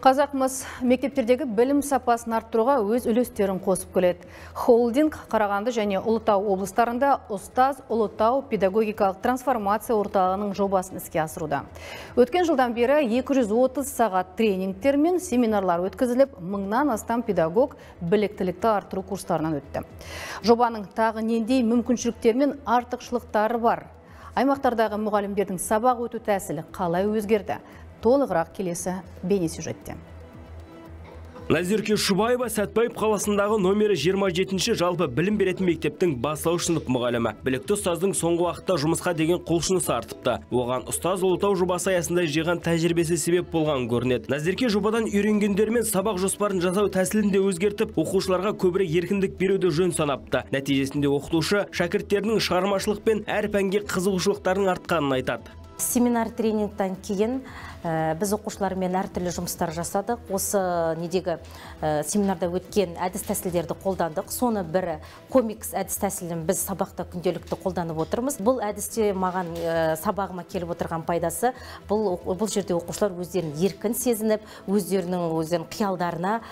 Қазақмыс мектептердегі білім сапасын арттыруға өз үлестерін қосып келеді. Холдинг Қарағанды және Ұлытау облыстарында Ұстаз Ұлытау педагогикалық трансформация орталығының жобасын іске асыруда. Өткен жылдан бері 230 сағат тренингтер мен семинарлар өткізіліп, мыңнан астам педагог біліктілікті арттыру курстарынан өтті. Жобаның тағы нендей мүмкіншіліктері мен артықшылықтары бар? Аймақтардағы мұғалімдердің сабақ өту тәсілі қалай өзгерді? Толығырақ келесі бейнесюжетте. Назерке Шубаева Сәтбаев қаласындағы номері 27-ші жалпы білім беретін мектептің бастауыш сынып мұғалімі. Білікті ұстаздың соңғы уақытта жұмысқа деген құлшынысы артыпты. Оған Ұстаз Ұлытау жобасы аясында жиған тәжірибесі себеп болған көрінеді. Назерке жобадан үйренгендермен сабақ жоспарын жасау тәсілін де өзгертіп, оқушыларға көбірек еркіндік беруді жөн санапты. Нәтижесінде оқытушы шәкірттерінің шығармашылық пен әр пәнге қызығушылықтарының артқанын айтады. Семинар тренингтен кейін біз оқушылармен әртүрлі жұмыстар жасадық. Осы недегі семинарда өткен әдіс тәсілдерді қолдандық. Соны бірі комикс әдіс тәсілін біз сабақта күнделікті қолданып отырмыз. Бұл әдісте маған сабағыма келіп отырған пайдасы, бұл жерде оқушылар өздерін еркін сезініп, өздерінің қиялдарына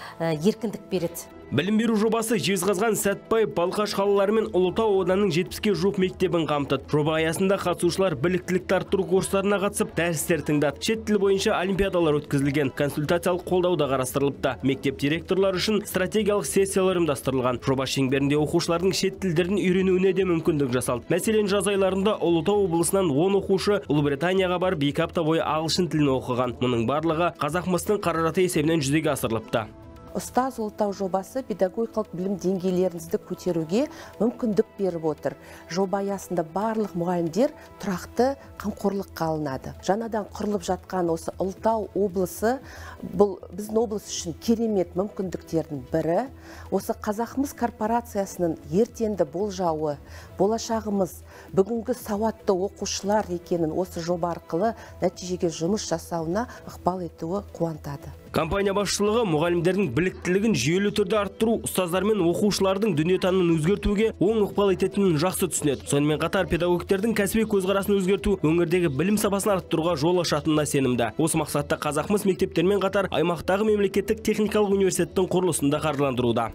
еркіндік береді. Білім беру жобасы Жезқазған, Сәтбаев, Балқаш қалалары мен Ұлытау ауданының 70-ке жуық мектебін қамтыды. Жоба аясында қатысушылар біліктілікті арттыру курстарына қатысып, дәрістер тыңдады. Шет тілі бойынша олимпиадалар өткізілген, консультациялық қолдау да қарастырылыпты. Мектеп директорлары үшін стратегиялық сессиялар ұйымдастырылған. Жоба шеңберінде оқушылардың шет тілдерін үйренуіне де мүмкіндік жасалды. Мәселен, жаз айларында Ұлытау облысынан 10 оқушы Ұлыбританияға барып, 2 апта бойы ағылшын тілін оқыған. Мұның барлығы Қазақмыстың қаражаты есебінен жүзеге асырылыпты. Ұстаз Ұлытау жобасы педагогикалық білім деңгейлеріңізді көтеруге мүмкіндік беріп отыр. Жоба аясында барлық мұғалімдер тұрақты қамқорлыққа алынады. Жаңадан құрылып жатқан осы Ұлытау облысы бұл біздің облыс үшін керемет мүмкіндіктердің бірі. Осы Қазақмыс корпорациясының ертеңді болжауы, болашағымыз, бүгінгі сауатты оқушылар екенін осы жоба арқылы нәтижеге жұмыс жасауына ықпал етуі қуантады. Компания басшылығы мұғалімдердің біліктілігін жүйелі түрде арттыру, ұстаздар мен оқушылардың дүниетанымын өзгертуге оң ықпал ететінін жақсы түсінеді. Сонымен қатар педагогтердің кәсіби көзқарасын өзгерту өңірдегі білім сапасын арттыруға жол ашатынына сенімді. Осы мақсатта Қазақмыс мектептермен қатар аймақтағы мемлекеттік техникалық университеттің құрылысын да қаржыландыруда.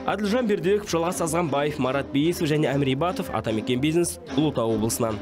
Әділжан Бердібеков, Жалғас Азғанбаев, Марат Бейісов және Әмір Ибатов, Атамекен бизнес, Ұлытау облысынан.